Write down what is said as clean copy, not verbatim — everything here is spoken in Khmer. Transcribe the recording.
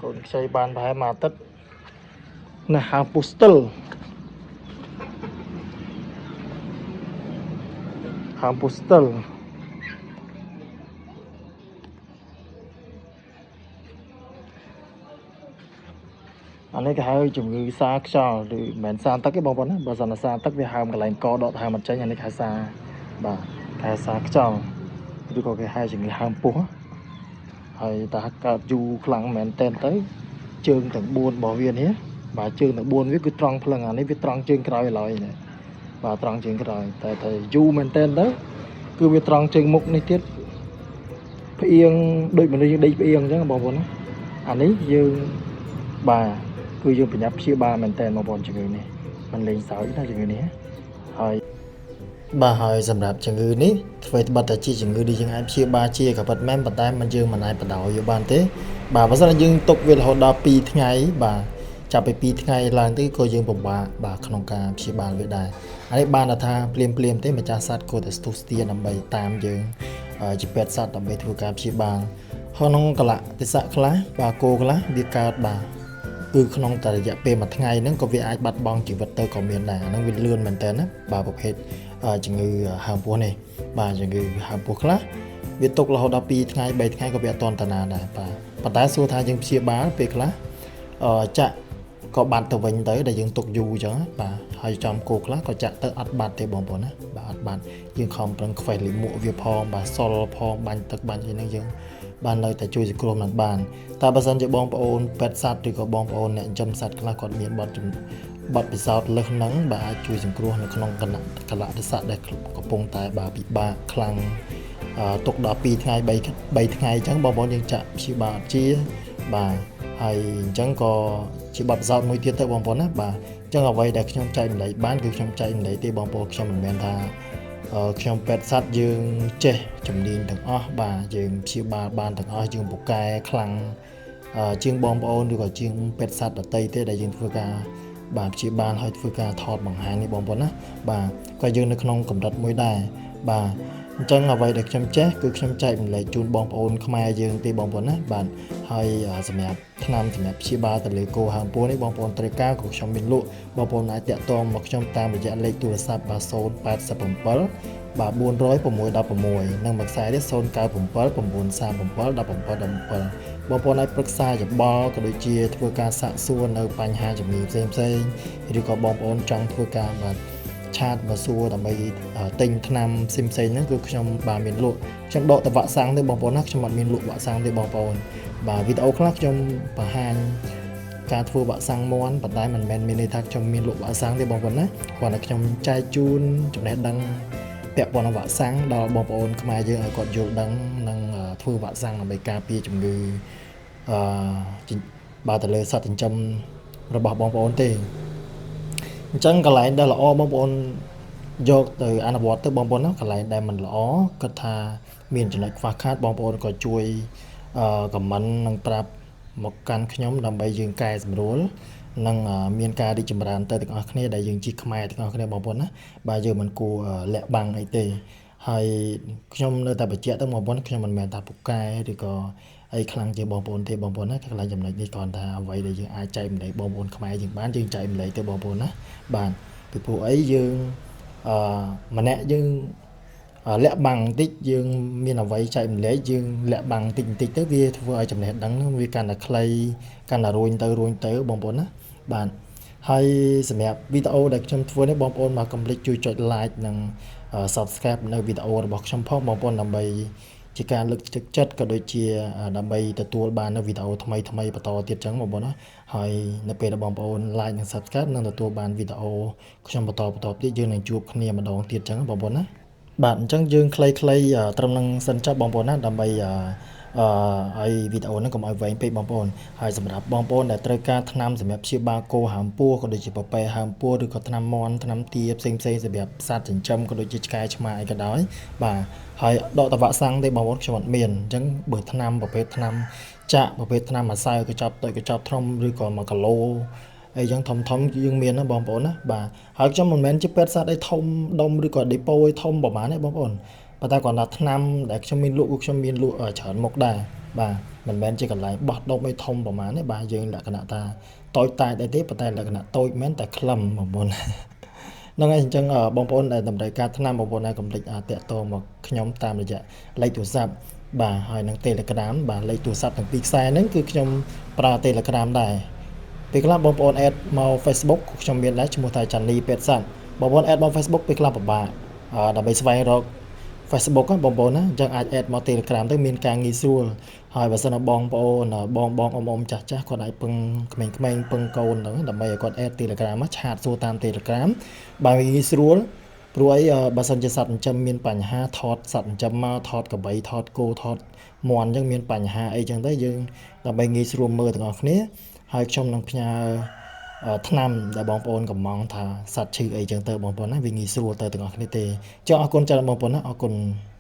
កូនខ្ចីបានប្រហែលមួយអាទិត្យណាហើមពុះស្ទិលហើមពុះស្ទិលអានេះគេហៅជំងឺសាខ្យល់ឬមិនមែនសាទឹកទេបងប្អូនណាបើសិនតែសាទឹកវាហើមកន្លែងកដកហើមអត់ចេញអានេះគេហៅសាបាទគេហៅសាខ្យល់ឬក៏គេហៅជំងឺហើមពោះហើយតើកើតយូរខ្លាំងមែនតែនទៅជើងទាំង4របស់វានេះបាទជើងទាំង4វាគឺត្រង់ភ្លឹងអានេះវាត្រង់ជើងក្រោយឡើយនេះបាទត្រង់ជើងក្រោយតែតែយូរមែនតែនទៅគឺវាត្រង់ជើងមុខនេះទៀតផ្អៀងដូចមនុស្សយើងដេកផ្អៀងអញ្ចឹងបងប្អូនណាអានេះយើងបាទគឺយើងប្រញាប់ព្យាបាលមែនតែនបងប្អូនជំងឺនេះមិនលេងសើចណាជំងឺនេះហើយបាទហើយសម្រាប់ជំងឺនេះធ្វើត្បិតតែជាជំងឺដែលយើងអាចព្យាបាលជាក៏ពិតមែនប៉ុន្តែមិនយើងមិនអាចបណ្ដោយវាបានទេបាទបើសិនជាយើងទុកវារហូតដល់2ថ្ងៃបាទចាប់ពី2ថ្ងៃឡើងទៅក៏យើងពិបាកបាទក្នុងការព្យាបាលវាដែរអានេះបានថាភ្លាមភ្លាមទេម្ចាស់សត្វគួរតែស្ទុះស្ទាដើម្បីតាមយើងជាពេទ្យសត្វដើម្បីធ្វើការព្យាបាលក្នុងកលៈទេសៈខ្លះបាទគោខ្លះវាកើតបាទគឺក្នុងតែរយៈពេលមួយថ្ងៃហ្នឹងក៏វាអាចបាត់បង់ជីវិតទៅក៏មានដែរអាហ្នឹងវាលឿនមែនតើណាបាទប្រភេទជំងឺហើមពោះនេះបាទជំងឺហើមពោះខ្លះវាទុករហូតដល់2ថ្ងៃ3ថ្ងៃក៏វាអត់តតាណាដែរបាទប៉ុន្តែសួរថាយើងព្យាបាលពេលខ្លះចាក់ក៏បាត់ទៅវិញទៅដែលយើងទុកយូរអញ្ចឹងបាទហើយចំគោខ្លះក៏ចាក់ទៅអត់បាត់ទេបងប្អូនណាបាទអត់បាត់យើងខំប្រឹងខ្វេះលិមួកវាផងបាទសុលផងបាញ់ទឹកបាញ់អីហ្នឹងយើងបាននៅតែជួយសង្គ្រោះមិនបានតែបើសិនជាបងប្អូនពេទ្យសត្វឬក៏បងប្អូនអ្នកចិញ្ចឹមសត្វខ្លះគាត់មានបទពិសោធន៍លើសហ្នឹងបាទអាចជួយសង្គ្រោះនៅក្នុងគណៈកលៈទេសៈដែលកំពុងតែបាទពិបាកខ្លាំងទុកដល់2ថ្ងៃ3ថ្ងៃអញ្ចឹងបងប្អូនយើងចាក់ព្យាបាលអត់ជាបាទហើយអញ្ចឹងក៏ជាបទពិសោធន៍មួយទៀតទៅបងប្អូនណាបាទអញ្ចឹងអ្វីដែលខ្ញុំចែកម្លែកបានគឺខ្ញុំចែកម្លែកទេបងប្អូនខ្ញុំមិនមែនថាខ្ញុំពេទ្យសត្វយើងចេះជំនាញទាំងអស់បាទយើងព្យាបាលបានទាំងអស់យើងពូកែខ្លាំងជាងបងប្អូនឬក៏ជាងពេទ្យសត្វដទៃទេដែលយើងធ្វើការបាទព្យាបាលហើយធ្វើការថតបង្ហាញនេះបងប្អូនណាបាទក៏យើងនៅក្នុងកម្រិតមួយដែរបាទអញ្ចឹងអ្វីដែលខ្ញុំចេះគឺខ្ញុំចែកម្លែកជូនបងប្អូនខ្មែរយើងទេបងប្អូនណាបាទហើយសម្រាប់ថ្នាំសម្រាប់ព្យាបាលទៅលើគោហើមពោះនេះបងប្អូនត្រូវការក៏ខ្ញុំមានលក់បងប្អូនអាចតាក់ទងមកខ្ញុំតាមរយៈលេខទូរស័ព្ទបាទ087បាទ406 16និងមួយខ្សែទៀត097 937 17 17បងប្អូនអាចប្រឹក្សាយោបល់ក៏ដូចជាធ្វើការសាកសួរនៅបញ្ហាជំងឺផ្សេងផ្សេងឬក៏បងប្អូនចង់ធ្វើការបាទឆាតមកសួរដើម្បីទិញថ្នាំផ្សេងផ្សេងហ្នឹងគឺខ្ញុំបាទមានលក់ខ្ញុំដកតែវ៉ាក់សាំងទេបងប្អូនណាខ្ញុំអត់មានលក់វ៉ាក់សាំងទេបងប្អូនបាទវីដេអូខ្លះខ្ញុំបង្ហាញការធ្វើវ៉ាក់សាំងមាន់ប៉ុន្តែមិនមែនមានន័យថាខ្ញុំមានលក់វ៉ាក់សាំងទេបងប្អូនណាគ្រាន់តែខ្ញុំចែកជូនចំណេះដឹងពាក់ព័ន្ធនឹងវ៉ាក់សាំងដល់បងប្អូនខ្មែរយើងឲ្យគាត់យល់ដឹងនិងធ្វើវ៉ាក់សាំងដើម្បីការពារជំងឺអឺបាទទៅលើសត្វចិញ្ចឹមរបស់បងប្អូនទេអញ្ចឹងកន្លែងដែលល្អបងប្អូនយកទៅអនុវត្តទៅបងប្អូនណាកន្លែងដែលមិនល្អគាត់ថាមានចំណុចខ្វះខាតបងប្អូនក៏ជួយខមមិននិងប្រាប់មកកាន់ខ្ញុំដើម្បីយើងកែសម្រួលនិងមានការរីកចម្រើនទៅទាំងអស់គ្នាដែលយើងជាខ្មែរទាំងអស់គ្នាបងប្អូនណាបាទយើងមិនគួរលាក់បាំងអីទេហើយខ្ញុំនៅតែបញ្ជាក់ទៅបងប្អូនខ្ញុំមិនមែនថាពូកែឬក៏អីខ្លាំងជាងបងប្អូនទេបងប្អូនណាកន្លែងចំណុចនេះគ្រាន់តែអ្វីដែលយើងអាចចែកម្លែកបងប្អូនខ្មែរយើងបានយើងចែកម្លែកទៅបងប្អូនណាបាទពីព្រោះអីយើងម្នាក់យើងលាក់បាំងបន្តិចយើងមានអ្វីចែកម្លែកយើងលាក់បាំងបន្តិចបន្តិចទៅវាធ្វើឲ្យចំណេះដឹងហ្នឹងវាកាន់តែខ្លីកាន់តែរួញទៅរួញទៅបងប្អូនណាបាទហើយសម្រាប់វីដេអូដែលខ្ញុំធ្វើនេះបងប្អូនមកកុំភ្លេចជួយចុច like និង subscribe នៅវីដេអូរបស់ខ្ញុំផងបងប្អូនដើម្បីជាការលើកទឹកចិត្តក៏ដូចជាដើម្បីទទួលបាននៅវីដេអូថ្មីថ្មីបន្តទៀតចឹងបងប្អូនណាហើយនៅពេលដែលបងប្អូន like និង subscribe នឹងទទួលបានវីដេអូខ្ញុំបន្តបន្តទៀតយើងនឹងជួបគ្នាម្ដងទៀតចឹងបងប្អូនណាបាទអញ្ចឹងយើងខ្លីៗត្រឹមនឹងសិនចប់បងប្អូនណាដើម្បីឲ្យវីដេអូហ្នឹងកុំឲ្យវែងពេកបងប្អូនហើយសម្រាប់បងប្អូនដែលត្រូវការថ្នាំសម្រាប់ព្យាបាលគោហើមពោះក៏ដូចជាពពែហើមពោះឬក៏ថ្នាំមាន់ថ្នាំទាផ្សេងផ្សេងសម្រាប់សត្វចិញ្ចឹមក៏ដូចជាឆ្កែឆ្មាអីក៏ដោយបាទហើយដកតវ៉ាក់សាំងទេបងប្អូនខ្ញុំអត់មានអញ្ចឹងបើថ្នាំប្រភេទថ្នាំចាក់ប្រភេទថ្នាំម្សៅកញ្ចប់តូចកញ្ចប់ធំឬក៏1គីឡូអីចឹងធំធំយើងមានណាបងប្អូនណាបាទហើយខ្ញុំមិនមែនជាពេទ្យសត្វអីធំដុំឬក៏ដេប៉ូអីធំប្រហែលទេបងប្អូនប៉ុន្តែគ្រាន់តែថ្នាំដែលខ្ញុំមានលក់គឺខ្ញុំមានលក់ច្រើនមុខដែរ បាទមិនមែនជាកន្លែងបោះដុំអីធំប្រហែលទេបាទយើងលក្ខណៈថាតូចតាចដែរទេប៉ុន្តែលក្ខណៈតូចមែនតែខ្លឹមបងប្អូនហ្នឹងហើយអញ្ចឹងបងប្អូនដែលតម្រូវការថ្នាំបងប្អូនហើយកុំភ្លេចតាក់ទងមកខ្ញុំតាមរយៈលេខទូរស័ព្ទបាទហើយនឹង Telegram បាទលេខទូរស័ព្ទទាំងពីរខ្សែហ្នឹងគឺខ្ញុំប្រើ Telegram ដែរពេលខ្លះបងប្អូន add មក Facebook ខ្ញុំមានដែរឈ្មោះថាចាន់នីពេទ្យសត្វបងប្អូន add មក Facebook ពេលខ្លះពិបាកដើម្បីស្វែងរក Facebook ហ្នឹងបងប្អូនណាអញ្ចឹងអាច add មក Telegram ទៅមានការងាយស្រួលហើយបើសិនណាបងប្អូនបងបងអ៊ំអ៊ំចាស់ចាស់គាត់អាចពឹងក្មេងៗពឹងកូនហ្នឹងដើម្បីឲ្យគាត់ add Telegram មក chat សួរតាម Telegram បើងាយស្រួលព្រោះអីបើសិនជាសត្វចិញ្ចឹមមានបញ្ហាថតសត្វចិញ្ចឹមមកថតក្របីថតគោថតមាន់អញ្ចឹងមានបញ្ហាអីចឹងទៅយើងដើម្បីងាយស្រួលមើលទាំងអស់គ្នាហើយខ្ញុំនឹងផ្ញើថ្នាំដែលបងប្អូនកំងថាសត្វឈឺអីចឹងទៅបងប្អូនណាវាងាយស្រួលទៅទាំងអស់គ្នាទេចុះអរគុណច្រើនបងប្អូនណាអរគុណ។